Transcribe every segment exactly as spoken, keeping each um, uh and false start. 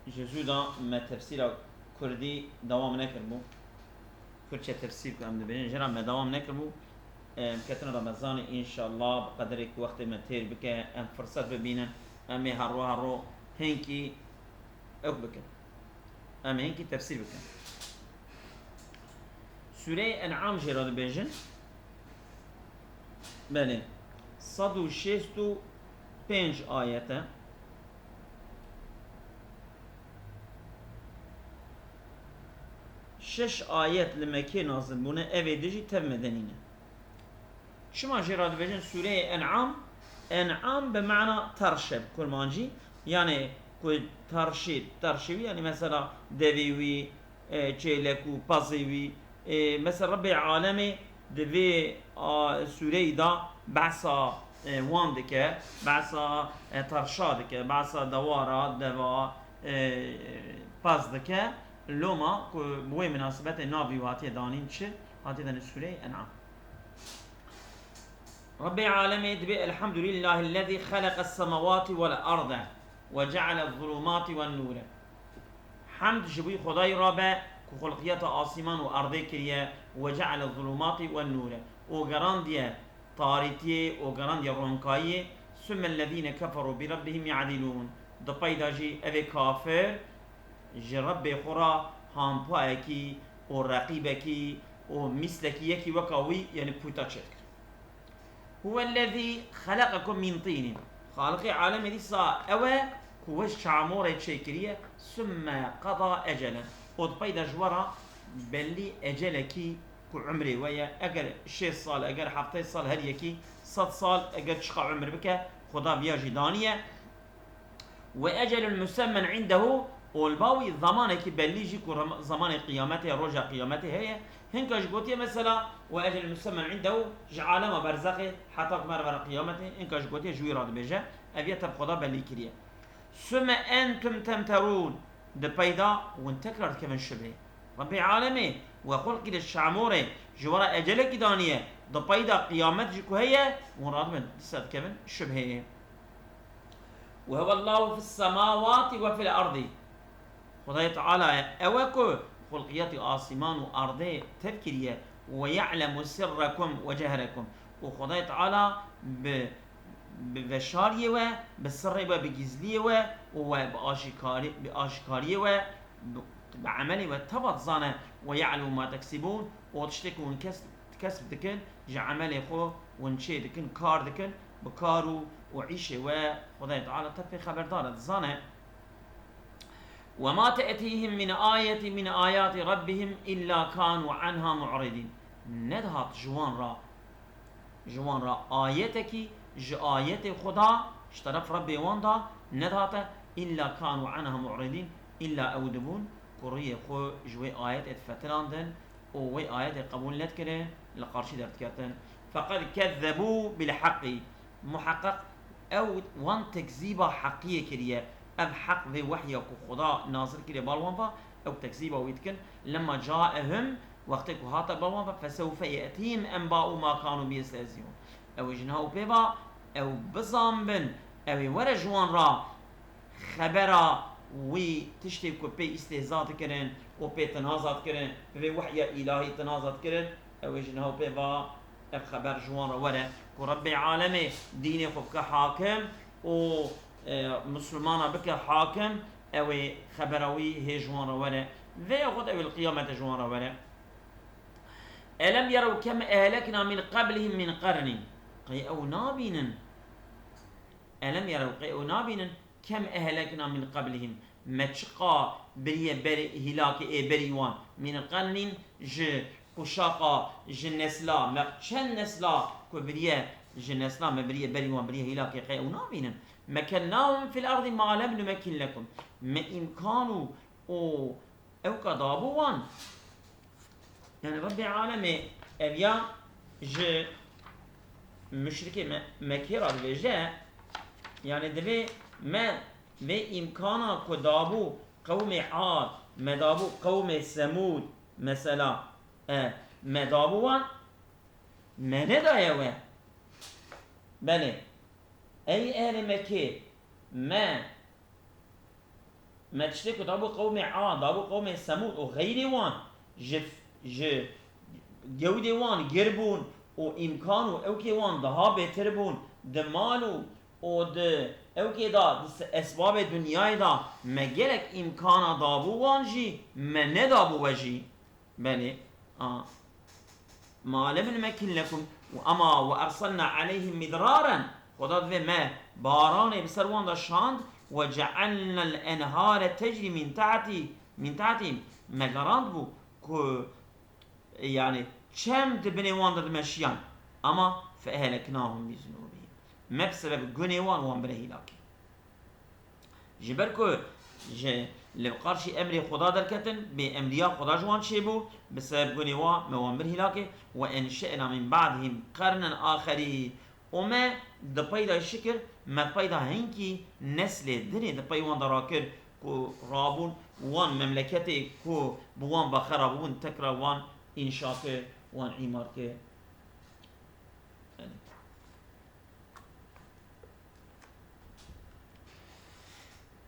Ji zû de me tefsîra kurdî dewam nekiribû. Kurdçe tefsîr ku em dibêjin, jê re me dewam nekiribû. Em ketin Remezanê, înşallah, bi qederê ku wextê me têr bike, em firset bibînin, em ê herro herro hinkî ew bikin. Em ê hinkî tefsîr bikin. Sûreyê En'am jê re dibêjin. Belê. Sed û şêst û pênc ayet e. Şeş ayet li Mekkê nazil bûne, evê du jî tev medenî ne. Çima jê re dibêjin Sûreyê En'am? En'am bi mana terş e bi kurmancî. Yani ku terşî, terşî wî, yani mesela devê wî, e, çêlek û pezê wî. E, mesela Rebbê Alemê di vê, a, sûreyî de behsa, e, wan dike, behsa, e, terşa dike, behsa dewara, deva, e, pez dike. Loma ku bi wê minasebetê navî wî hatiye danîn çi? Hatiye danîn Sûreyê En'am. Rebbê Alemê dibê: Elhamdulillahillezî xeleqes semawati vel arde ve cealez zulumati ven nûre. Hemd ji bo Xwedayî re be ku xulqiyeta asîman û erdê kiriye, ve cealez zulumati ven nûre, û gerandiye tarîtiyê û gerandiye ronkayiyê. Sumellezîne keferû bi rebbihim ye'dilûn. Di pey de jî evê kafir ji Rebbê xwe re hampayekî û reqîbekî û mîslekî yekî weka wî, yanî pûta çêdikirin. Huvellezî xeleqekum min tînin. Xaliqê alemê dîsa ew e ku we ji çamorê çêkiriye, summe qeda ecelen. Û di pey de ji we re bellî ecelekî ku umrê we ye. Eger şêst sal, eger heftê sal, her yekî sed sal, eger çiqa umr bike, Xuda viya jî daniye. Ve ecelun musemmen indehu, û li ba wî zemanekî bellî jî ku rem-, zemanê qiyametê, roja qiyametê heye. Hinka ji gotiye mesela, ve ecelun musemmen indehu, ji alema berzexê heta ku me re vere qiyametê, hinka ji gotiye ji wî re dibêje, ev yê tev Xweda bellî kiriye. Summe entum temterûn, di peyda hûn tekrar dikevin şibhê. Rebbê alemê we xulqî li şamorê ji we re ecelekî daniye, di peyda qiyamet jî ku heye, hûn radibin dîsa dikevin şibhê. Ve huwallahu fis semawati ve fil ardi. Xwedayê Teala ew e ku xulqiyatî asîman û erdê tev kiriye. Ve ya'lemu sirrekum ve cehrekum. Û Xwedayê Teala bi, bi veşariyê we, bi sirrê we, bi gizliyê we û we bi aşîkarî-, bi aşîkariyê we, bi, bi emelê we teva dizane. Ve ya'lemu ma teksibûn. Û tiştê ku hûn kes-, kesb dikin, ji emelê xwe hûn çê dikin, kar dikin, bi kar û, û îşê we Xwedayê Teala tev pê xeberdar e, dizane. Ve ma te'tîhim min ayetin min ayati rabbihim illa kanu anha mu'ridîn. Nedihat ji wan re, ji wan re ayetekî ji ayetê Xweda, ji teref Rebbê wan de nedihate, illa kanu anha mu'ridîn, illa ew dibûn ku rûyê xwe ji wê ayetê difetirandin û wê ayetê qebûl nedikirin, li qarşî derdiketin. Feqed kezzebû bil heqî. Muheqeq ew wan tekzîba heqiyê kiriye. Ev heq, vê wehya ku Xuda nazil kiriye bal wan va, ew tekzîba wî dikin. Lemma caehum, wextê ku hate bal wan va, fesewfe ye'tîhim enba'u ma kanu bî yestehzîûn. Ew ê ji niha û pê va, ew bizanbin, ew ê were ji wan ra xebera wî tiştê ku pê îstihza dikirin û pê tinaza dikirin, bi vê wehya îlahî tinaza dikirin, ew ê ji niha û pê va, ev xeber ji wan re were ku Rebbê alemê dînê xwe bike hakim û, e, misilmana bike hakim, ew ê xebera wî hê ji wan re were. Vê ya xwe ew ê li qiyametê ji wan re were. Elem yerew kem ehlekna min qeblihim min qernîn. Qey ew nabînin? Elem yerew, qey ew nabînin? Kem ehlekna min qeblihim. Me çiqa biriye berî, hîlakê ê berî wan. Min qernîn, ji kuşaqa, ji nesla. Me çend nesla ku biriye, ji nesla me biriye berî wan, biriye hîlakê, qey ew nabînin? Mekennahum fil ardi ma lem numekkin lekum. Me îmkan û, û Ewka dabû wan. Yani Rebbê alemê ev ya ji muşrikê Me-, Mekkê re dibêje, yani divê me vê îmkana ku dabû qewmê Ad, me dabû qewmê Semûd, mesela, e, me dabû wan, me nedaye we. Belê, ey ehlê Mekkê, me Me tiştê ku dabû qewmê Ad, dabû qewmê Semûd û xeyrê wan ji, ji gewdê wan gir bûn û îmkan û ewkê wan daha bêtir bûn di mal û, û di ewkê de, di se-, esbabê dinyayê de me gelek îmkana dabû wan jî, me nedabû we jî. Belê. A. Ma lem numekin lekum, û ema we erselna aleyhim midraren. Xweda divê me baranê bi ser wan de şand, we cealnel enhare tecrî min tahtî, min tahtî. Me gerand bû ku, yani, çem di binê wan de dimeşiyan. Ama fe ehleknahum bi zunubihim. Me bi sebeb gunê wan, wan bire hîlakê. Ji ber ku ji li qarşî emrê Xweda derketin, bêemriya Xweda ji wan çêbû, bi sebeb gunê wan me wan bir hîlakê, "Ve enşe'na min ba'dihim qernen axerî." Û me di pey de şikir, me pey de hinkî neslê dinê di pey wan de rakir, ku rabûn wan memleketê ku bi wan ve xera bûbûn, tekrar wan înşa kir, wan îmar kir.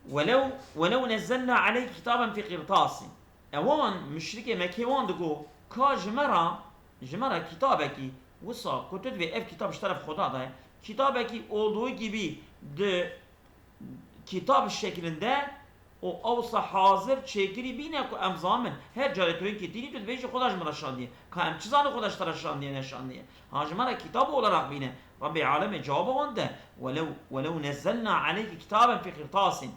Welew, welew nezzelna aleyke kitaben fî qirtasin. Ewan, muşrikê Mekkê wan digo, ka ji me re, ji me re kitabekî, wisa ku tu divê ev kitab ji teref Xweda de ye, kitabekî olduğu gibi di kitab şeklinde û ewsa hazir çêkirî bîne ku em zanin. Her carê tu hinkî tînî, tu dibêjî, "Xweda ji min re şandiye." Ka em çi zanin Xweda ji te re şandiye, neşandiye? Ha, ji me re kitab olarak bîne. Rabbê alemê cewaba wan de, "Welew, welew nezzelna aleyke kitaben fî qirtasin."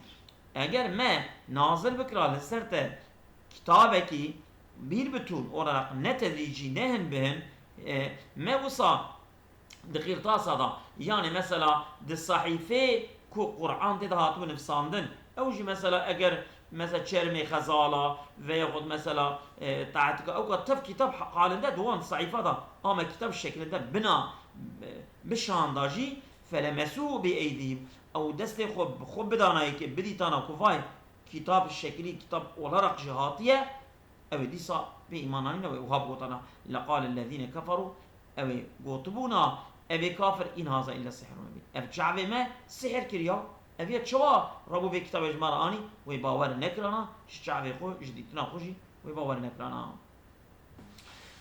Eger me nazil bikira li ser te kitabekî, bir bütün olarak, ne tedrîcî, ne hin bi hin, e, me wisa di qîrtasa da, yanî mesela di sehîfê ku Qur'an tê de hatibû nivsandin, ew jî mesela eger mesela çermê xezala veyahut mesela, e, taetika, ew ka tev kitab ha-, halinde di wan sehîfa da, ama kitab şeklinde bina, e, bişanda jî, felemesû bi eydihim, ew destê xwe bi xwe bidana yekê, bidîtana ku vay kitab şeklî, kitab olarak jî hatiye, ew ê dîsa pê îman anîne, wê wiha bigotana, "Leqalellezîne keferû", ew ê gotibûna, ev ê kafir, "In haza illa sihrun mubîn." Ev çavê me sihir kiriya. Ev ya çawa rabû vê kitabê ji me re anî, wê bawer nekirana, ji çavê xwe, ji dîtina xwe jî wê bawer nekirana.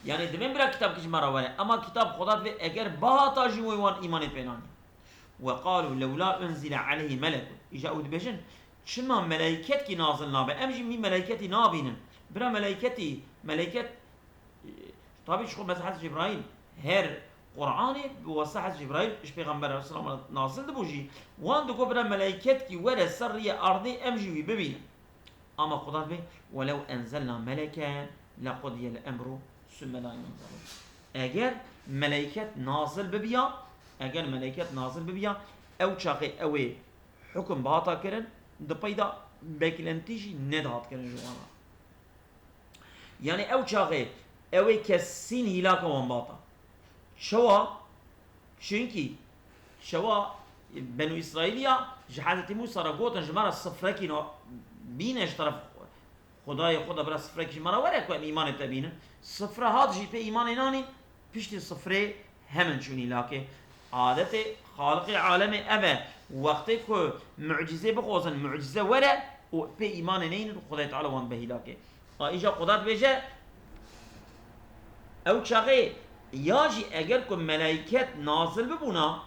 Yanî divê bira kitabkî ji me re were, ema kitab Xweda divê eger bihata jî wê wan îmanê pê nanî. "Ve qalû lewlâ unzile aleyhî melekun." Îja ew dibêjin, "Çima meleyketkî nazil nabe? Em jî mî meleyketî nabînin." Bira meleyketî, meleyket, e, tabî ji xwe mesela Hezreti Cibraîl her Qur'anê bi wesita Hezreti Cibraîl ji Pêxember aleyhisselam re nazil dibû jî, wan digot bira meleyketkî were ser riyê erdê em jî wî bibînin. Ama Xuda dibê, "Welew enzelna meleken lequdiyel emru sümme la yunzerun." Eger meleyket nazil bibiya, eger meleyket nazil bibiya, ew çaxê ew ê hukum bihata kirin, di peyda beklentî jî nedihat kirin ji wan re. Yanî ew çaxê ew ê kesîn hîlaka wan bata. Çawa? Çunkî çawa Benû Îsraîliya ji Hezretî Mûsa re gotin, "Ji me re sifrekî no-, bîne ji teref Xwedayê xwe de, bira sifrekî ji me re were ku em îmanê te bînin." Sifre hat jî pê îmanê nanîn, piştî sifrê hemin çûn hîlakê. Adetê Xaliqê alemê ev e. Wextê ku mucîzê bixwazin, mucîze were û pê îmanê neynin, Xwedayê Teala wan be hîlakê. A îja Xuda dibêje, ew çaxê ya jî eger ku meleyket nazil bibûna,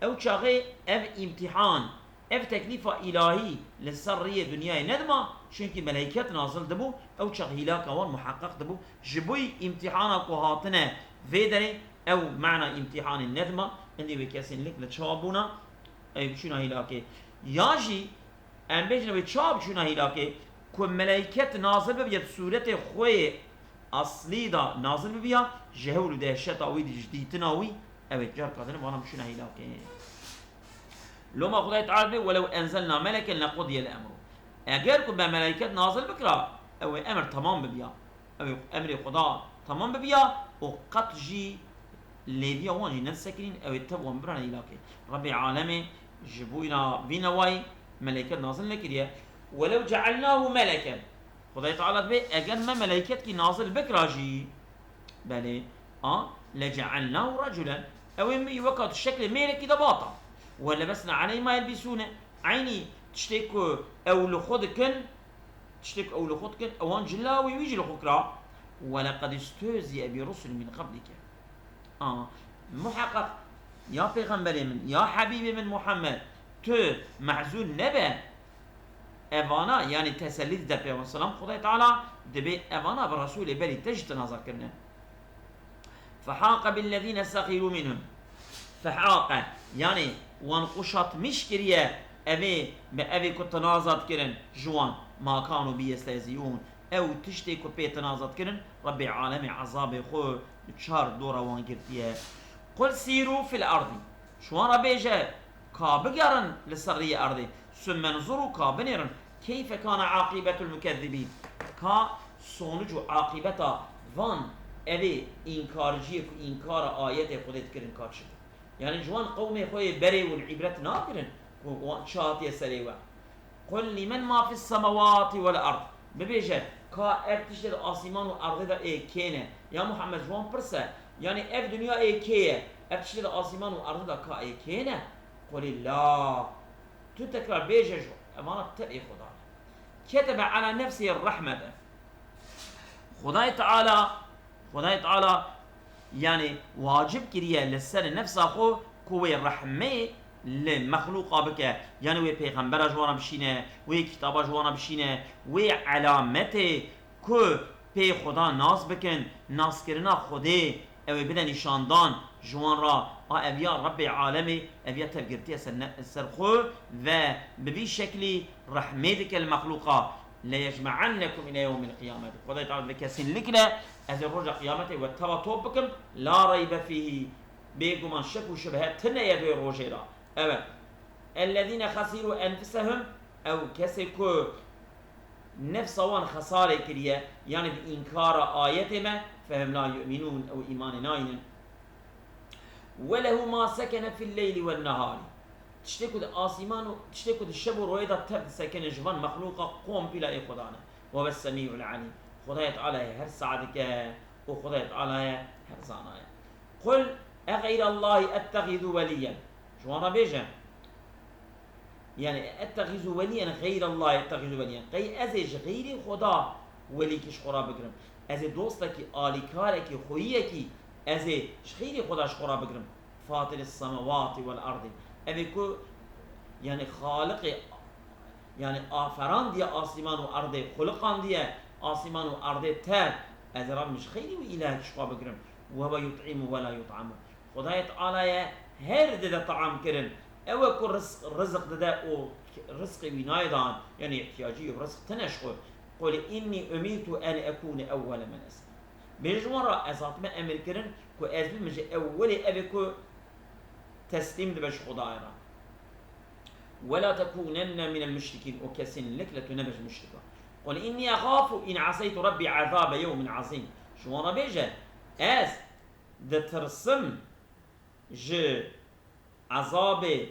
ew çaxê ev îmtîhan, ev teklîfa îlahî li ser riyê dinyayê nedima, çunkî meleyket nazil dibû, ew çax hîlaka wan muheqeq dibû. Ji bo îmtîhana ku hatine vê derê, ew mana îmtîhanê nedima, hindî wê kesên lik li çawa bûna, ew biçûna hîlakê. Ya jî Em bêjin wê çawa biçûna hîlakê, ku meleyket nazil bibiye, di sûretê xwe yê aslî de nazil bibiya, ji hewl û dehşeta wî, ji dîtina wî, ew ê carka din vana biçûna hîlakê. Loma Xwedayê Teala dibê, "Welew enzelna meleken lequdiyel emru." Eger ku me meleyket nazil bikira, ew ê emir temam bibiya. Ew ê emrê Xweda temam bibiya û qet jî lêviya wan jî nedisekinîn, ew ê tev wan bibirane hîlakê. Rebbê alemê ji bo îna vî newayî meleyket nazil nekiriye. "Welew cealnahu meleken." Xwedayê Teala dibê, eger me meleyketkî nazil bikira jî, belê, a, "lecealnahu reculen." Ew ê min weka tu şeklê mêrekî de bata. "Welebesna aleyhim ma yelbisûne." Eynî Tiştê ku ew li xwe dikin, tiştê ku ew li xwe dikin, ewan cila wî, wî jî li xwe kira. Weleqed istehziye bi rusulin min qablike. A, muheqeq, ya pêxemberê min, ya hebîbê min Muhammed, tu mehzûn nebe. Evana, yanî tesellî dide pê wan selam, Xwedayê Teala dibê evana bi Resûlê berî te jî tinaza kirine. Fehaqe billezîne sexîrû minhum. Fehaqe, yanî wan quşatmîş kiriye, evê, bi evê ku tinaza dikirin ji wan, ma kanu bî yestehzîûn. Ew tiştê ku pê tinaza dikirin, Rebbê alemê ezabê xwe bi çar dora wan girtiye. Qul sîrû fil erdî. Ji wan re bêje, ka bigerin li ser riyê erdê. Summe nzuru, ka binêrin. Keyfe kane aqibetul mukezzibîn. Ka sonuc û aqîbeta van evê înkarciyê ku înkara ayetê Xwedê dikirin ka çi bû. Yanî ji wan qewmê xwe yê berê hûn îbret nagirin ku wan çi hatiye serê we. Qul limen ma fis semawati vel erd. Bibêje, ka ev tiştê di asîman û erdê de ê kê ne? Ya Muhammed, ji wan pirse, yanî ev dinya ê kê ye? Ev tiştê di asîman û erdê de ka ê kê ne? Qulillah. Tu tekrar bêje ji evana tevê Xweda ne. Ketebe ala nefsihî rehmete. Xwedayê Teala, Xwedayê Teala, yanî wacib kiriye li ser nefsa xwe ku wê rehmê li mexlûqa bike. Yanî wê pêxembera ji wan re bişîne, wê kitaba ji wan re bişîne, wê elametê ku pê Xweda nas bikin, naskirina Xwedê, ew ê bide nîşandan ji wan re, a ev ya Rebbê alemê, ev ya tevgirtiye ser ne-, ser xwe ve bi vî şeklî rehmê dike li mexlûqa. Leyecme'ennekum ile yewmil qiyameti. Xwedayê Teala dibê kesinlikle ez ê roja qiyametê we teva top bikim. La reybe fîhî. Bêguman şek û şibhe tine ye vê rojê re. Evet. Ellezîne xesîrû enfusehum. Ew kesê ku nefsa wan xesarê kiriye, yanî bi înkara ayetê me, fehum la yu'minûn, ew îmanê nayînin. Ve lehu ma sekene fil leyli wen nehari. Tiştê ku di asîman û tiştê ku di şev û royê de tev disekine ji van mexlûqa kompîla ê Xweda ne. Ve huves semî'ul alîm. Xwedayê Teala ye her sah dike û Xwedayê Teala ye her zana ye. Qul e xeyrallahî ettexîzû welîyen. Ji wan re bêje. Yanî ettexîzû welîyen xeyrallahî ettexîzû welîyen. Qey ez ê ji xeyrê Xweda welîkî ji xwe re bigirim? Ez ê dostekî, alîkarekî, xweyiyekî ez ê ji xeyrê Xweda ji xwe re bigirim? Fatiris semawati vel erdî. Ev ê ku, yanî, Xaliqê, yanî, aferandiye asîman û erdê, xuliqandiye asîman û erdê tev, ez ê rabim ji xeyrî wî îlahekî ji xwe bigirim. Ve huve yut'imu ve la yut'amu. Xwedayê Teala ye her dide taam kirin. Ew e ku rizq, rizq dide û rizqê wî nayê dan, yanî ihtiyacî rizq tine ji xwe. Qul innî umirtu en ekûne ewwele men eslim. Bêje ji wan re, ez hatime emir kirin ku ez bibim ji ewwelê evê ku teslîm dibe ji Xwedayê re. Wela tekûnenne minel muşrikîn, û kesinlikle tu nebe ji muşrikan. Qul innî exafu in eseytu Rebbî ezâbe yewmin ezîm. Ji wan re bêje, ez ditirsim ji ezabê,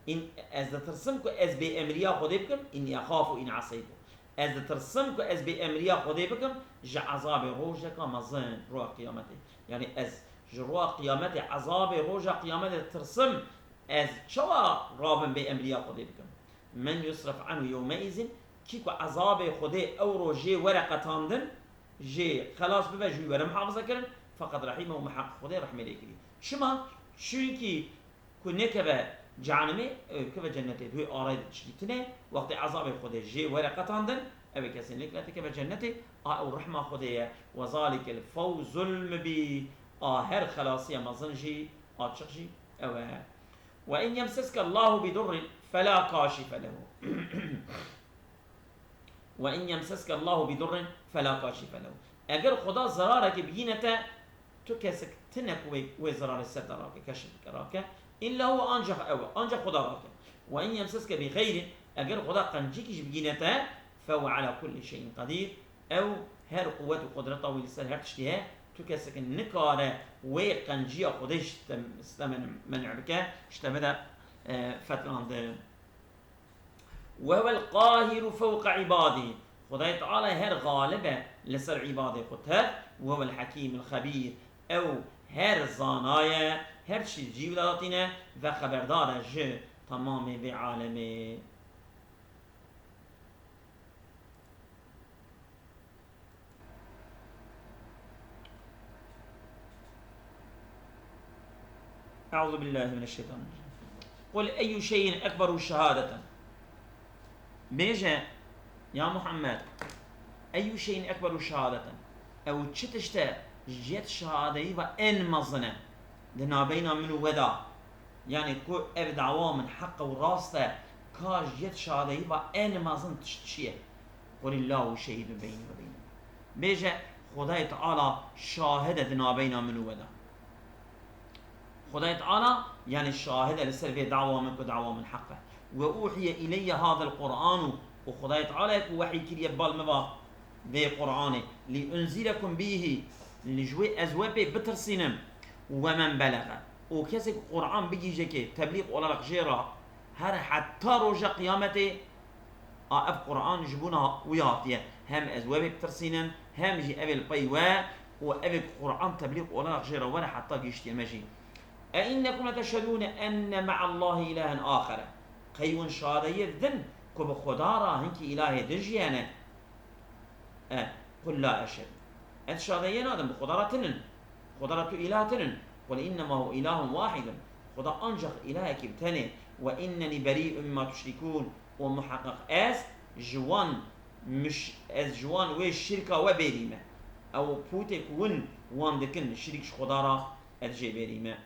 in, ez ditirsim ku ez bêemriya Xwedê bikim, innî exafu in eseytu. Ez ditirsim ku ez bêemriya Xwedê bikim ji ezabê rojeka mezin, roja qiyametê. Yanî ez ji roja qiyametê, ezabê roja qiyametê ditirsim, ez çawa rabim bêemriya Xwedê bikim? Men yusref anhu yewmeizin, kî ku ezabê Xwedê ew rojê were qetandin, jê xelas bibe, ji wî were muhafaza kirin, feqed rehîmehu, miheqîq Xwedê rehmê lê kirî. Çima? Çunkî ku nekeve cehennemê, ew keve cennetê, di wê arayê de tiştî tine, wextê ezabê Xwedê jê were qetandin, ew ê kesinlikle dikeve cennetê, a ew rehma Xwedê ye, we zalikel fewzul mubîn, a her xelasiya mezin jî, açiq jî ew e. Ve in yemseske Allahu bi durrin fela kaşife lehu. Ve in yemseske Allahu bi durrin fela kaşife lehu. Eger Xweda zerarekê bigîne te, tu kesek tine ku wê, wê zerarê ser te rake, keşif bike, rake. Îlla huwe, ancak ew e, ancak Xweda rake. Ve in yemseske bi xeyrin, eger Xweda qencikî jî bigîne te, fehuwe ala kullî şeyin qedîr, ew her quwet û qudreta wî li ser her tiştî heye, tu kesek nikare wê qenciya Xwedê ji te, ji te men-, menî bike, ji te bide, e, fetirandin. Ve huvel qahîru fewqe îbadî. Xwedayê Teala her xalib e li ser îbadê xwe tev. Ve huvel hekîmul xebîr. Ew her zana ye, her tiştî cî wî de datîne ve xeberdar e ji temamê vê alemê. أعوذ بالله من الشيطان الرجيم. قل أي شيء أكبر شهادة. Bêje, ya Muhammed, أي شيء أكبر شهادة. Ew çi tişt e ji yet şehadeyî ve en mezin e di nabeyna min û we de? Yani ku ev dawa min heq û rast e, ka ji yet şehadeyî ve en mezin tişt çi ye? قل الله شهيد بيني وبينكم. Bêje, Xwedayê Teala şahid e di nabeyna min û we de. Xwedayê Teala, yani şahid e li ser vê dawa min ku dawa min heq e. وأوحي إلي هذا القرآن, û Xwedayê Teala ku wehî kiriye bal min va vê Qur'anê. لأنذركم به, li ji wê ez we pê bitirsînim. ومن بلغ. Û kesê ku Qur'an bigihîje kê teblîq olarak jê re her heta roja qiyametê, a ev Qur'an ji bona wî hatiye. Hem ez we bê bitirsînim, hem jî ev ê li pey we û ev ê ku Qur'an teblîq olarak jê re were heta gihiştiye me jî. أئنكم لتشهدون أن مع الله إلها آخر. Qey hûn şadeyê didin ku bi Xweda re hinkî îlahê din jî hene? E, قل لا أشهد. Ez şadeyê nadim, bi Xweda re tinin. Xweda re tu îlah tinin. قل إنما هو إله واحد. Xweda ancax îlahekî bi tenê. وإنني بريء مما تشركون. Û muheqeq ez ji wan miş-, ez ji wan wê şirka we bêrî me. Ew pûtê ku win wan dikin şirîk ji Xweda re, ez jê bêrî me.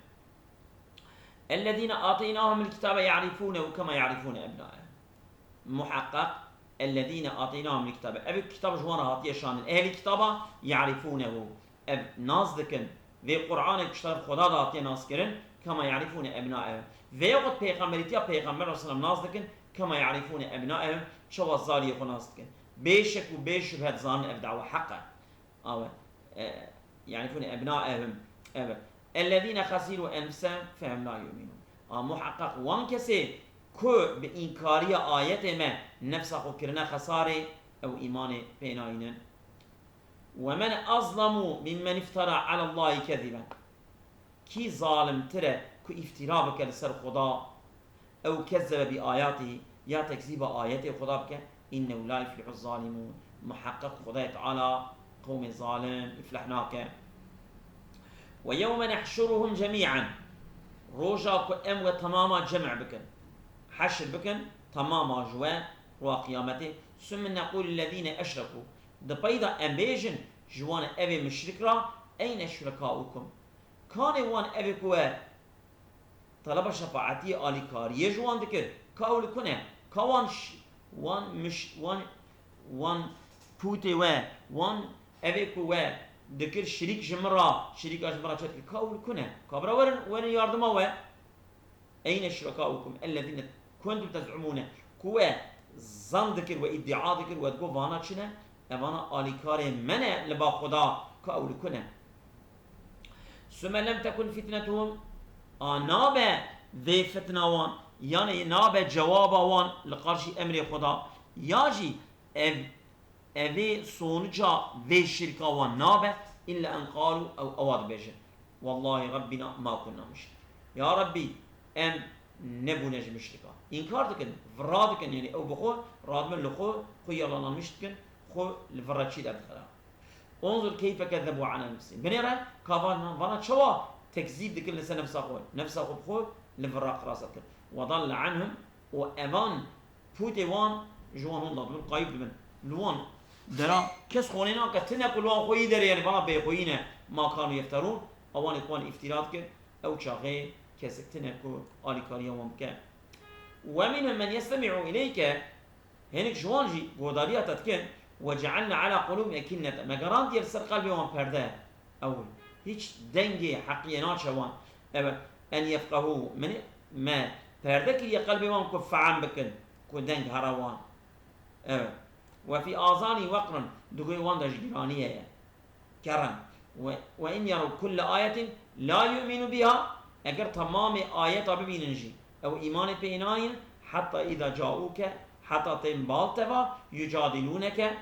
الذين آتيناهم الكتاب يعرفونه كما يعرفون أبناءهم. Muheqeq, الذين آتيناهم الكتاب. Ev kitab ji wan re hatiye şandin. Ehlî kitaba يعرفونه. Ev nas dikin. Vê Qur'anê ku ji teref Xweda de hatiye nas kirin, كما يعرفون أبناءهم. Vê yexud pêxemberîtiya Pêxember aleyhisselam nas dikin, كما يعرفون أبناءهم. Çawa zariyê xwe nas dikin. Bê şek û bê şubhe dizanin ev dawa heq e. Awe. E, يعرفون أبناءهم. Evet. الذين خسروا أنفسهم فهم لا يؤمنون. A muheqeq wan kesê ku bi înkariya ayetê me nefsa xwe kirine xesarê, ew îmanê pê nayînin. ومن أظلم ممن افترى على الله كذبا. Kî zalimtir e ku îftîra bike li ser Xweda? Ew kezzebe bi ayatî, ya tekzîba ayetê Xweda bike, innehu la yuflihu zalimûn. Muheqeq Xwedayê Teala qewmê zalim îfleh nake. Ve yewme nehşuruhum cemî'en. Roja ku em we temama cem' bikin, heşr bikin, temama ji we roja qiyametê. Sümme neqûlu lillezîne eşrekû. Di pey de em bêjin ji wan evê muşrik re, eyne şurekaukum. Kanê wan evê ku we taleba şefaetiyê, alîkariyê ji wan dikir, ka ew li ku ne? Ka wan ş-, wan miş-, wan, wan pûtê we, wan evê ku we dikir şirîk ji min re, şirîka ji min re çê dikir, ka ew li ku ne? Ka bira werin, werin yardima we. Eyne şurekaukum ellezîne kuntum tez'umûne. Ku we zan dikir, we îdîa dikir, we digot vana çi ne? Evana alîkarê me ne li ba Xweda, ka ew li ku ne? Sümme lem tekun fitnetuhum, a nabe vê fitna wan, yanî nabe cewaba wan li qarşî emrê Xweda, ya jî ev, evê sonuca vê şirka wan nabe, illa en qalû, ew ewa dibêjin, Wallahî Rebbîna ma kunna muşrik. Ya Rebbî, em nebûne ji muşrikan. Înkar dikin, vira dikin, yanî ew bi xwe radibin li xwe, xwe yalanlamiş dikin, xwe li vir re çî derdixin. Unzur keyfe kezzebû ala enfusihim. Binêre ka van, vana çawa tekzîb dikin li ser nefsa xwe. Nefsa xwe bi xwe li vir re qirasa dikin. Ve dalle anhum, û evan pûtê wan ji wan hûn dadibin, qayîb dibin. Li wan dera kes xonê nake, tine ku li wan xweyî derê, yanî vana bêxweyî ne, ma kanu yefterûn, ewanê ku wan îftîra dikir, ew çaxê kesek tine ku alîkariya wan bike. Ve minhum men yestemi'u ileyke, hinek ji wan jî godariya te dikin, ve cealne ala qulûbihim ekinnete, me gerandiye li ser qelbê wan perde. Ew hîç dengê heqiyê naçe wan. Evet, en yefqehû, min, me perde kiriye qelbê wan ku fehm bikin, ku deng here wan. Evet. Ve fî azanî weqrun, di guhê wan de jî giranî heye. Kerem. Ve, ve in yeraw kulle ayetin la yu'minu biha, eger temamê ayeta bibînin jî, ew îmanê pê nayîn, heta îza caûke, heta tên bal te va, yucadilûneke,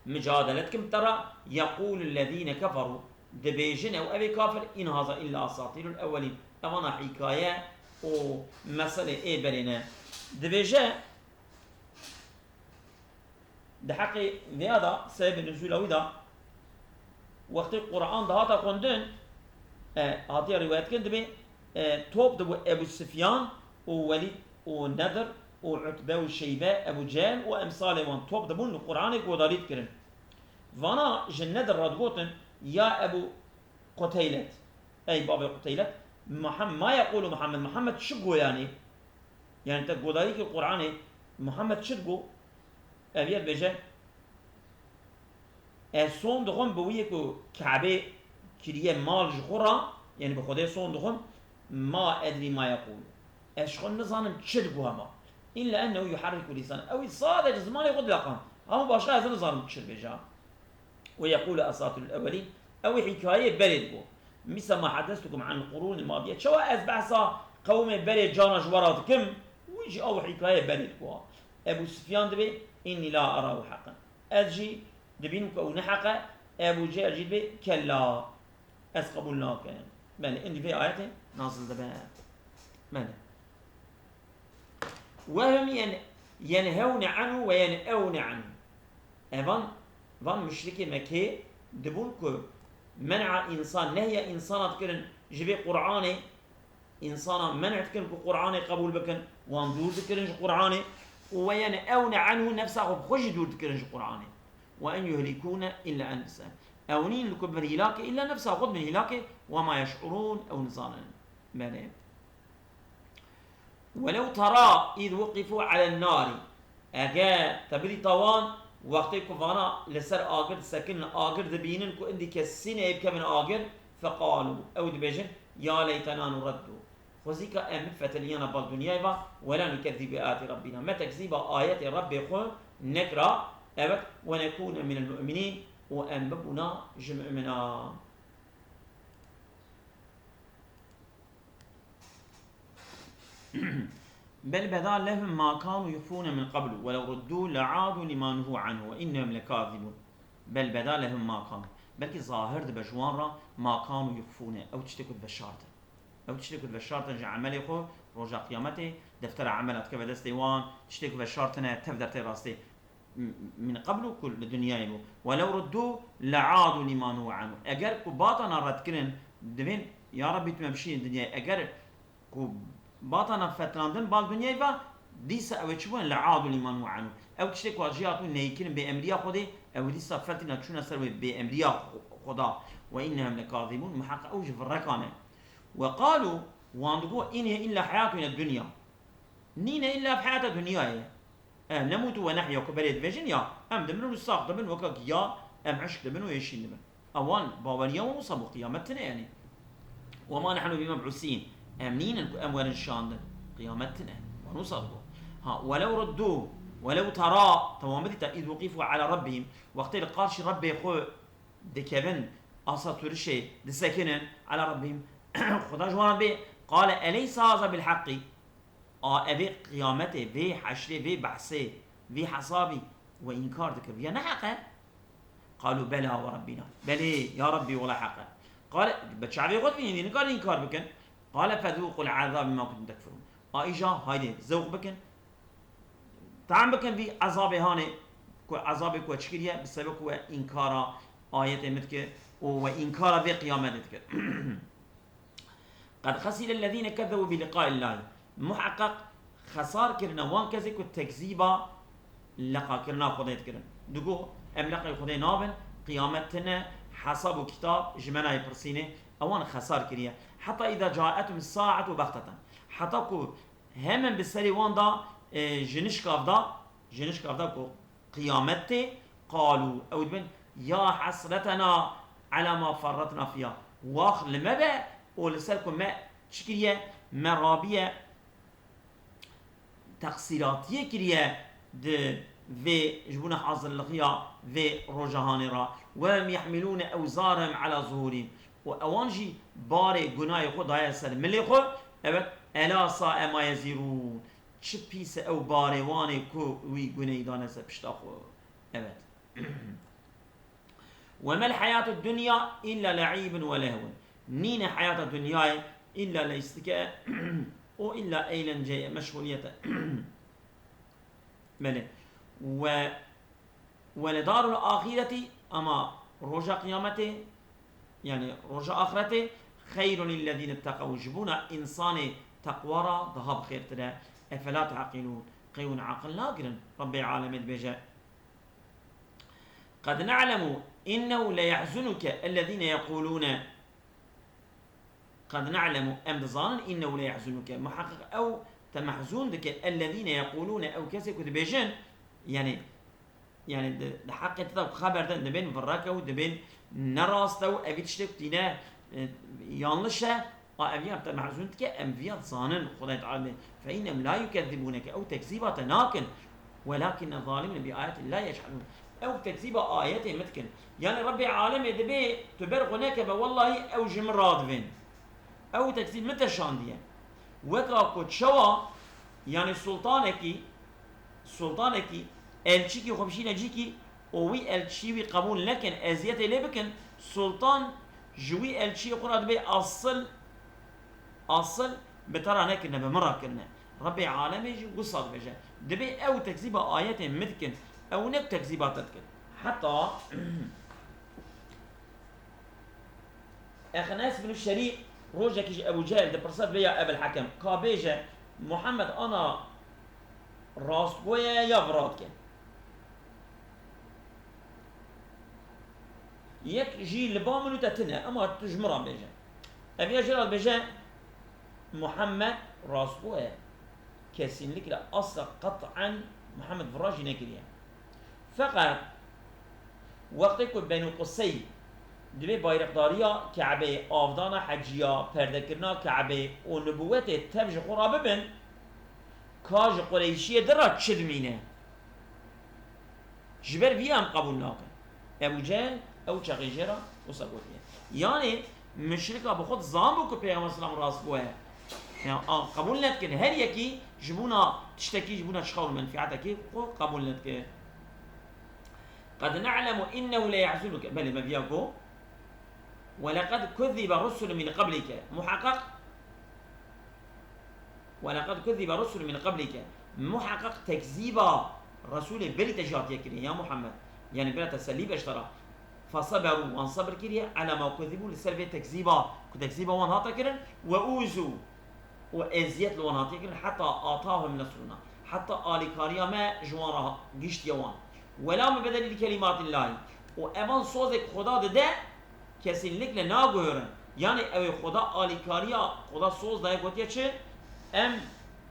micadele dikin bi te re, yeqûlu lezîne keferû, dibêjin ew evê kafir, in haza illa asatîrul ewwelîn, evana hîkaye û meselê ê berê ne. Dibêje, di heqê vêya de, sebebê nuzûla wî de, wextê Quran dihata xwendin, e, hatiye rîwayet kirin, dibê, E, top dibû Ebu Sifyan û Welîd û Nedir û Utbe û Şeybe, Ebu Cehil û emsalê wan top dibûn li Qur'anê godarî dikirin. Vana ji Nedir re digotin, ya Ebu Quteylet, ey bavê Quteylet, Muhem-, ma yeqûlu Muhammed, Muhammed çi go yanî? Yani te godarî kir Qur'anê, Muhammed çi digo? Ev yê dibêje, ez son dixwim bi wî yê ku Kabe kiriye mal ji xwe re, yani bi Xwedê son dixwim, ma edrî ma yeqûl. Ez ji xwe nizanim çi digo hema. Îlla ennehu yuharriku lîsan. Ew ê sadece zimanê xwe dileqand. Hema başqa ez nizanim çi dibêje. Ve yeqûlu esatirul ewelîn. Ew ê hîkayeyê berê digo. Mîsle ma heddestukum anil qurûnil madiye. Çawa ez behsa qewmê berê carna ji we re dikim, wî jî ew hîkayeyê berê digo. Ebu Sufyan dibê, înnî la erahu heqen. Ez jî dibînim ku ew ne heq e. Ebu Cehil jî dibê, kella, ez qebûl nakim. Belê, îndî vê ayetê nazil dibe. Belê. Ve hum yen-, yenhewne anhu ve yenewne anhu. Evan, van muşrikê Mekkê dibûn ku men'a insan, nehya insana dikirin ji vê Qur'anê, insana men'e dikirin ku Qur'anê qebûl bikin, wan dûr dikirin ji Qur'anê, û ve yenewne anhu, nefsa xwe bi xwe jî dûr dikirin ji Qur'anê. Ve en yuhlikûne illa enfusehum. Ew nîn li ku bin hîlakê, illa nefsa xwe dibin hîlakê, ve ma yeş'urûn, ew nizanin. Belê. Welew tera îz wuqifû elen nari. Eger te bidîta wan, wextê ku vana li ser agir disekinin, agir dibînin ku indî kesî neyê bikevin agir, feqalû, ew dibêjin, ya leytena nureddû. Xwezîka em bifeteliyana bal dinyayê ve, wela nukezzîbe bi ayatî Rabbîna. Me tekzîba ayetê Rabbê xwe nekira, evet, we nekûne minel mu'minîn, û em bibûna ji mu'minan. Bel beda lehum ma kanu yuhfûne min qablu, welev ruddû le'adû lima nuhû anhu ve innehum lekâzibûn. Bel beda lehum ma kanu. Belkî zahir dibe ji wan re ma kanu yuhfûne. Ew tiştê ku dibe şart e. Ew tiştê ku dibe şart in ji emelê xwe, roja qiyametê, deftera emela dikeve destê wan, tiştê ku ve şart tine, tev der tê rastê. M-, min qeblu ku li dinyayê bû. Welew ruddû le'adû lîma nuhû anhu. Eger ku batana red kirin, divên, ya Rabbî tu me bişînin dinyayê. Eger ku batana fetrandin bal dinyayê ve, dîsa ew ê çi bûn? Le'adû lîma nuhû anhu. Ew tiştê ku ji hatibûn neykirin bê emriya Xwedê, ew dîsa fetrîna çûna ser wê bê emriya Xwe-, Xweda. Ve innehum lekazîbûn, muheqeq ew ji virrekan e. Ve qalû, wan digo, in hiye illa heyatuna dunya. Nîne illa ev heyata dinyayê ye. Ev nemûtu ve nehya ku berê dibêjin ya, em dimirin û sax dibin, weke giya, em hişk dibin û êşîn dibin. Ewan baweriya wan wisa bû, qiyamet tine yani. Ve ma nehnu bimeb'usîn. Em nînin ku em werin şandin. Qiyamet tine. Wan wisa digo. Ha, welew ruddû, welew tera, te wan bidîta, îz wuqîfû ala rabbihim. Wextê li qarşî Rebbê xwe dikevin, asa turişê disekinin, ala rabbihim, Xuda ji wan bê, qale eleysa haza bil haqqî. A, evê qiyametê, vê heşrê, vê behsê, vê hesabî we înkar dikir. Ya ne heq e? Qalû bela we Rabbîna. Belê, ya Rabbî, wela heq e. Qale, bi çavê xwe dibînin, nikarin înkar bikin. Qale fezûqul azab bima kuntum tekfurûn. A, îja, haydê, zewq bikin, tam bikin vî ezabê hanê, ku ezabê ku we çi kiriye, bi sebeb ku we înkara ayetê min dikir û we înkara vê qiyametê dikir. Qed xesîre ellezîne kezzebû bi liqaillahî. Muheqeq xesar kirine wan kesê ku tekzîba leqakirina Xwedê dikirin. Digo, em leqê Xwedê nabin, qiyamet tine, hesab û kitab ji me nayê pirsînê, ewan xesar kiriye. Heta îza caethum saetu bexteten. Heta ku hemen bi serê wan da, e, ji nişkav da, ji nişkav da ku qiyamet tê, qalû, ew dibin, ya hesretena ala ma ferretna fiha. Wax li me be û li ser ku me çi kiriye, me rabiye, teqsîratiyê kiriye di vê, ji bona hazirlixiya vê roja hanê re. Ve hum yehmilûne ewzarehum ala zuhûrihim. Û ewan jî barê gunahê xwe daye ser milê xwe. Evet, ela sae ma yezîrûn. Çi pîs e ew barê wan ê ku wî gunehî dane ser pişta xwe. Evet. Ve mel heyatud dunya illa le'ibun ve lehwun. Nîne heyata dinyayê illa leystike û illa eğlence ye, meşguliyet e. Belê. Ve, ve le darul ahireti, ama roja qiyametê, yani roja axiretê, خَيْرٌ لِلَّذِينَ اتَّقَوْا, ji bona însanê teqwa re daha bi xêrtir e. اَفَلَا تَعْقِلُونَ, qey hûn aqil nagirin? Rebbê alemê dibêje, قَدْ نَعْلَمُ إِنَّهُ لَيَحْزُنُكَ الَّذِينَ يَقُولُونَ. قَدْ نَعْلَمُ, em dizanin, إِنَّهُ لَيَحْزُنُكَ, muheqeq ew te mehzûn dike, الَّذِينَ يَقُولُونَ, ew kesê ku dibêjin, yani, yani di, di heqê te de ku xeber din, dibên virek e û dibên ne rast e û evî tiştê ku tîne, e, yanlış e, a ev ya te mehzûn dike, em viya dizanin, Xwedayê Teala dibê, فَإِنَّهُمْ لَا يُكَذِّبُونَكَ, ew tekzîba te nakin, وَلَكِنَّ الظَّالِمِينَ بِآيَاتِ اللَّهِ يَجْحَدُونَ, ew tekzîba ayetê min dikin. Yani Rebbê alemê dibê tu ber xwe nekeve, wellahî ew ji min radivên. Ew tekzîb min te şandiye. Weka ku çawa, yani sultanekî, sultanekî elçîkî xwe bişîne cîkî û wî elçî wî qebûl nekin, eziyetê lê bikin, sultan ji wî elçiyê xwe re dibê asil, asil bi te re nekirine, bi min re kirine. Rebbê alemê jî wisa dibêje. Dibê ew tekzîba ayetên min dikin. Ew ne tekzîba te dikin. Heta Exnes bin Şerî rojekî ji Ebû Cehil dipirse, dibê ya Ebil Hekem, ka bêje, Muhammed ana rastgo ye ya viratke? Yek jî li ba min û te tune, ema tu ji min re bêje. Ev ya jê re dibêje, Muhammed rastgo ye. Kesinlikle, asla, qet'en Muhammed vira jî nekiriye. Feqet wextê ku Benû Qusey dibê bayreqdariya Ke'beyê, avdana heciya, perdekirina Ke'beyê û nubûwetê tev ji xwe re bibin, ka ji Qureyşiyê di re çi dimîne? Ji ber vî em qebûl nakin. Ebû Cehil ew çaxê jê re wisa gotiye. Yanê muşrika bi xwe dizanbû ku Pêxember selam rastgo ye. Ya, a, qebûl nedikin. Her yekî ji bona tiştekî, ji bona çiqa û menfîetekî xwe qebûl nedikin. قَدْ نَعْلَمُ إِنَّهُ لَيَحْزُنُكَ. Belê, me viya got. وَلَقَدْ كُذِّبَ رُسُلٌ مِنْ قَبْلِكَ. Muheqeq وَلَقَدْ كُذِّبَ رُسُلٌ مِنْ قَبْلِكَ. Muheqeq tekzîba Resûlê berî te jî hatiye kirin, ya Muhammed. Yani bira tesellî be ji te re. فَصَبَرُوا, wan sebir kiriye, عَلَى مَا كُذِّبُوا, li ser vê tekzîba, ku tekzîba wan hate kirin, وَأُوذُوا, û eziyet li wan hatiye kirin, حَتَّى أَتَاهُمْ نَصْرُنَا, heta alîkariya me ji wan re gihiştiye wan. وَلَا مُبَدِّلَ لِكَلِمَاتِ اللّٰهِ. Û evan sozek Xweda dide, kesinlikle naguherin. Yani ew ê Xweda alîkariya, Xweda soz daye, gotiye çi? Em,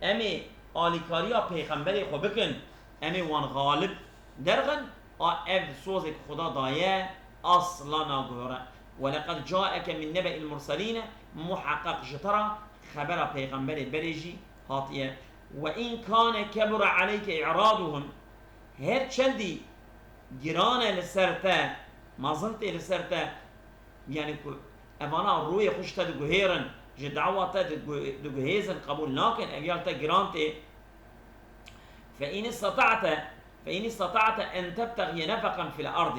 em ê alîkariya pêxemberê xwe bikin, em ê wan xalib derxin, a ev sozek Xweda daye, asla naguhere. وَلَقَدْ جَاءَكَ مِنْ نَبَإِ الْمُرْسَلِينَ, muheqeq ji te re xebera pêxemberê berê jî hatiye. وَإِنْ كَانَ كَبُرَ عَلَيْكَ إِعْرَاضُهُمْ, her çendî giran e li ser te, mezin tê li ser te, yani ku evana rûyê xwe ji te diguhêrin, ji dawa te digu-, diguhêzin, qebûl nakin, ev ya li te giran tê. فَإِنِ اسْتَطَعْتَ، فَإِنِ اسْتَطَعْتَ أَنْ تَبْتَغِيَ نَفَقًا فِي الْأَرْضِ,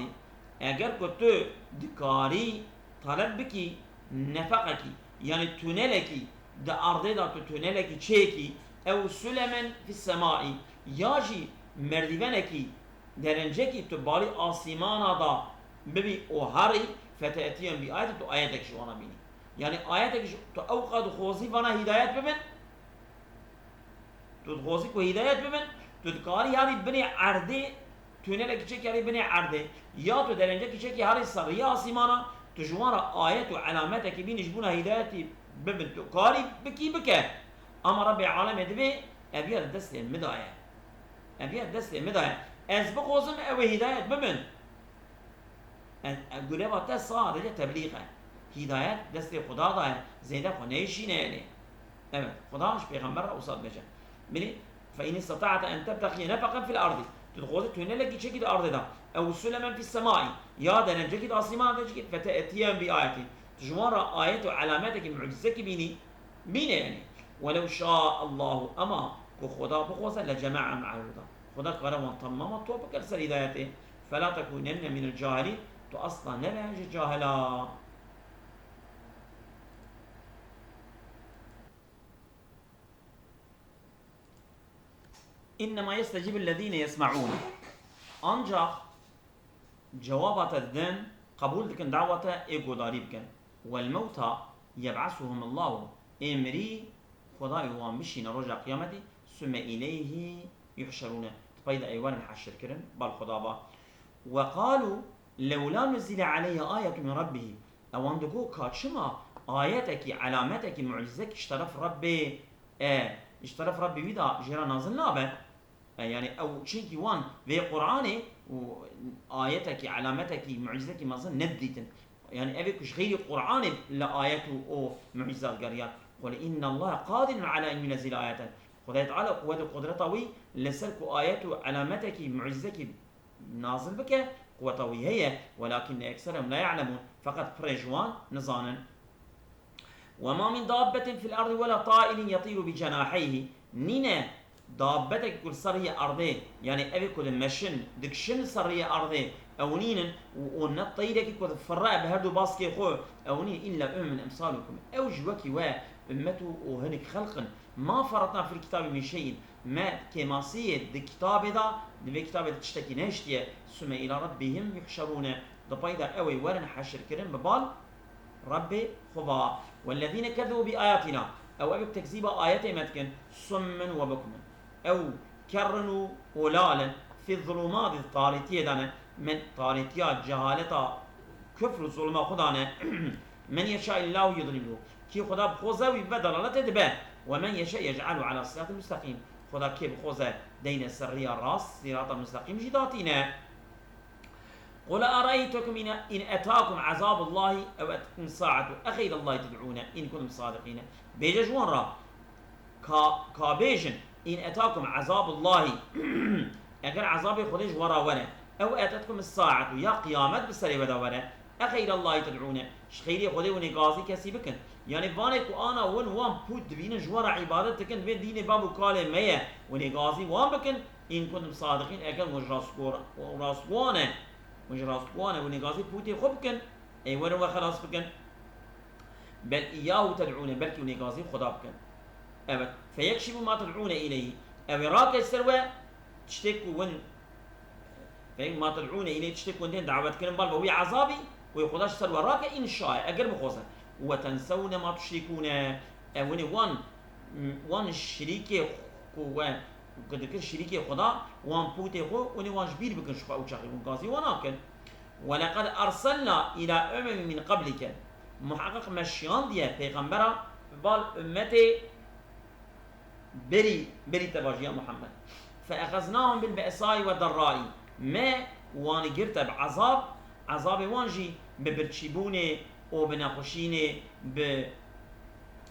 eger ku tu dikarî taleb bikî nefeqekî, yani tunelekî, di erdê de tu tunelekî çêkî, ew سُلَمًا فِي السَّمَاءِ, ya jî merdîvenekî, derencekî tu balî asîmana da bibî û herî, فَتَأْتِيَهُمْ بِآيَةٍ, tu ayetek ji wan re bînî. Yani ayetek ji, tu ew qad dixwazî vana hîdayet bibin, tu dixwazî ku hîdayet bibin, tu dikarî herî binê erdê, tunelekî çekî herî binê erdê, ya tu derencekî çekî herî ser rêya asîmana, tu ji wan re ayet û elametekî bînî ji bona hîdayetî bibin, tu karî bikî bike. Ama Rebbê alemê dibê, ev ya di destê min de ye. Ev ya di destê min de ye. Ez bixwazim ew ê hîdayet bibin. E, e, gureva te sadece teblîx e. Hîdayet destê Xuda de ye. Zêde xwe neyşîne, yani. Evet, Xuda ji pêxember re wisa dibêje. Binî, فَإِنِ اسْتَطَعْتَ أَنْ تَبْتَغِيَ نَفَقًا فِي الْأَرْضِ. Tu dixwazî tunelekî çekî di erdê de. اَوْ سُلَمًا فِي السَّمَاءِ. Ya derencekî di asîmana de çekî, فَتَأْتِيَهُمْ بِآيَةٍ. Tu ji wan re ayet û elametekî, mucizekî bînî, bîne, yani. وَلَوْ شَاءَ اللّٰهُ, ema ku Xuda bixwaze, لَجَمَعَهُمْ عَلَى الْهُدَى. Xuda kare wan temama top bike li ser hîdayetê. فَلَا تَكُونَنَّ مِنَ الْجَاهِلِينَ. Tu asla nebe ji cahila. اِنَّمَا يَسْتَجِيبُ الَّذ۪ينَ يَسْمَعُونَ. Ancak cewaba te didin, qebûl dikin dawa te, ê guhdarî bikin. وَالْمَوْتَى, يبعثهم الله، ê mirî Xwedayê wan bişîne roja qiyametê, ثم إليه يحشرون، di pey de ê werin heşir kirin, bal Xweda va. وقالوا لولا نزل عليه آية من ربه، ewan digo ka çima ayetekî, elametekî, mucîzekî ji teref Rebbê, e, ji teref Rebbê wî de jê re nazil nabe? E, yani ew, çinkî wan vê Qur'anê û ayetekî, elametekî, mucîzekî mezin nedidîtin. Yani ev ê ku ji xeyrî Qur'anê li ayet û o mucîzat geriyan. قل إن الله قادر على أن ينزل آية. Xwedayê Teala quwet û qudreta wî li ser ku ayet û elametekî, mucîzekî nazil bike, quweta wî heye. ولكن أكثرهم لا يعلمون. Feqet pirê ji wan nizanin. وما من دابة في الأرض ولا طائر يطير بجناحيه. Nîne dabetek ku li ser riyê erdê, yani ev ê ku dimeşin, dikişin li ser riyê erdê, ew nînin û, û ne teyrekî ku difirre bi her du baskê xwe, ew nîn, إلا أمم أمثالكم. Ew jî wekî we ummet û, û hinek xelq in. ما فرطنا في الكتاب من شيء. Me kêmasiyê di kitabê de, di vê kitabê de tiştekî nehiştiye. ثم إلى ربهم يحشرون. Di pey de ew ê werin heşirkirin bi bal Rebbê xwe va. والذين كذبوا بآياتنا. Ew, ew ê tekzîba ayetê me dikin. صم وبكم. Ew ker in û, û lal in. في الظلمات, di tarîtiyê de ne. Min tarîtiya cehaleta kufr û zulma xwe de ne. من يشاء الله يضلله. Kî Xweda bixwaze wî bibe dalaletê dibe. ومن يشاء يجعله على صراط مستقيم. Xweda kê bixwaze deyne ser riya rast, sirata mustaqîm jî datîne. قل أرأيتكم إن، إن أتاكم عذاب الله أو أتتكم الساعة أغير الله تدعون إن كنتم صادقين. Bêje ji wan re, ka, ka bêjin, إن أتاكم عذاب الله, eger ezabê Xwedê ji we re were, أو أتتكم الساعة, ya qiyamet bi serê we de were, أغير الله تدعون, ji xeyrê Xwedê hûn ê gazî kesî bikin. Yani vanê ku ana win wan pût dibînin ji we re îbadet dikin, vê dînê bab û kalê me ye, hûn ê gazî wan bikin, إن كنتم صادقين, eger hûn rastgo-, rastgo ne, hûn ji rastgo ne, hûn ê gazî pûtê xwe bikin, ê werin we xelas bikin. بل إياه تدعون, belkî hûn ê gazî Xweda bikin. Evet. فيكشف ما تدعون إليه. Ew ê rake ser we tiştê ku hûn, فيكشف ما تدعون إليه, tiştê ku hûn tên dawet kirin bal ve wî ezabî, wê Xweda ji ser we rake, إن شاء, eger bixwaze. وتنسون ما تشركون. Ew hûn ê wan, wan şirîkê ku we, ku dikir şirîkê Xweda, wan pûtê xwe, hûn ê wan ji bîr bikin, ji xwe ew çaxê hûn gazî wan nakin. ولقد أرسلنا إلى أمم من قبلك. Muheqeq me şiyandiye pêxembera bi bal ummetê berî, berî te va jî ya Muhammed. فأخذناهم بالبأساء والضراء. Me wan girte bi ezab, ezabê wan jî bi birçîbûnê û bi nexweşînê, bi,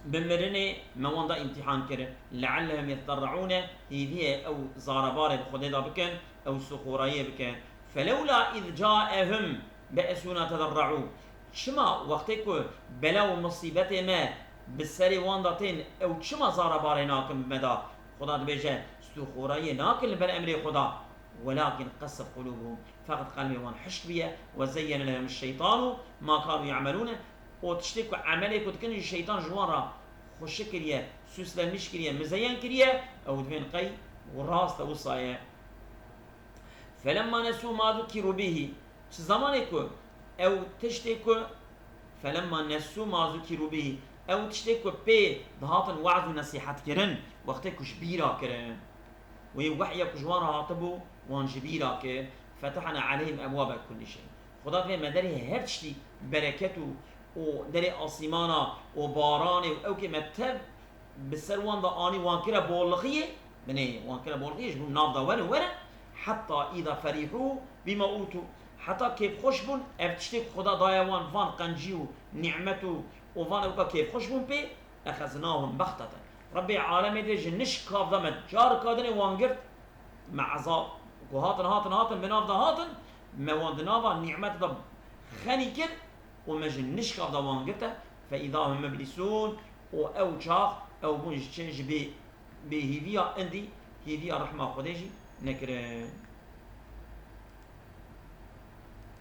bi mirinê me wan da îmtîhan kir. لعلهم يتضرعون, hêviyê ew zarebarê bi Xwedê de bikin, ew sûxorayiyê bikin. فلولا إذ جاءهم بأسنا تضرعوا. Çima wextê ku bela û musîbetê me bi serê wan de tên, ew çima zarebarê nakin bi me de? Xuda dibêje, sûxorayiyê nakin li ber emrê Xuda. ولكن قست قلوبهم. Feqet qelbê wan hişk bûye. وزين لهم الشيطان ما كانوا يعملون. Û tiştê ku emelê ku dikin jî şeytan ji wan re xweşik kiriye, süslenmiş kiriye, mizeyen kiriye, ew dibên qey û rast e, wisa ye. فلما نسوا ما ذكروا به. Çi zemanê ku ew tiştê ku, فلما نسوا ما ذكروا به, ew tiştê ku pê dihatin we'z û nesîhet kirin, wextê ku ji bîra kirin, wê wehya ku ji wan re hatibû, wan ji bîra kir, فتحنا عليهم أبواب كل شيء. Xuda divê me derê her tiştî bereket û, û derê asîmana û baranê û ew kê me tev bi ser wan de anî, wan kire bolixiyê, binê wan kire bolixiyê, ji bo nav de werin, werin. حتى إذا فرحوا بما أوتوا. Heta kêfxweş bûn, ev tiştê ku Xuda daye wan, van qencî û nîmet û, û van ewka kêfxweş bûn pê, أخذناهم بغتة. Rebbê alemê dê ji nişkav de me carika dinê wan girt, me ezab ku hatin, hatin, hatin, bi nav de hatin, me wan di nava nîmet de xenî kir û me ji nişkav de wan girte, فإذا هم مبلسون, û ew çax ew bûn ji çi, ji bê, bêhîviya indî, hîviya rehma Xwedê jî nekirin.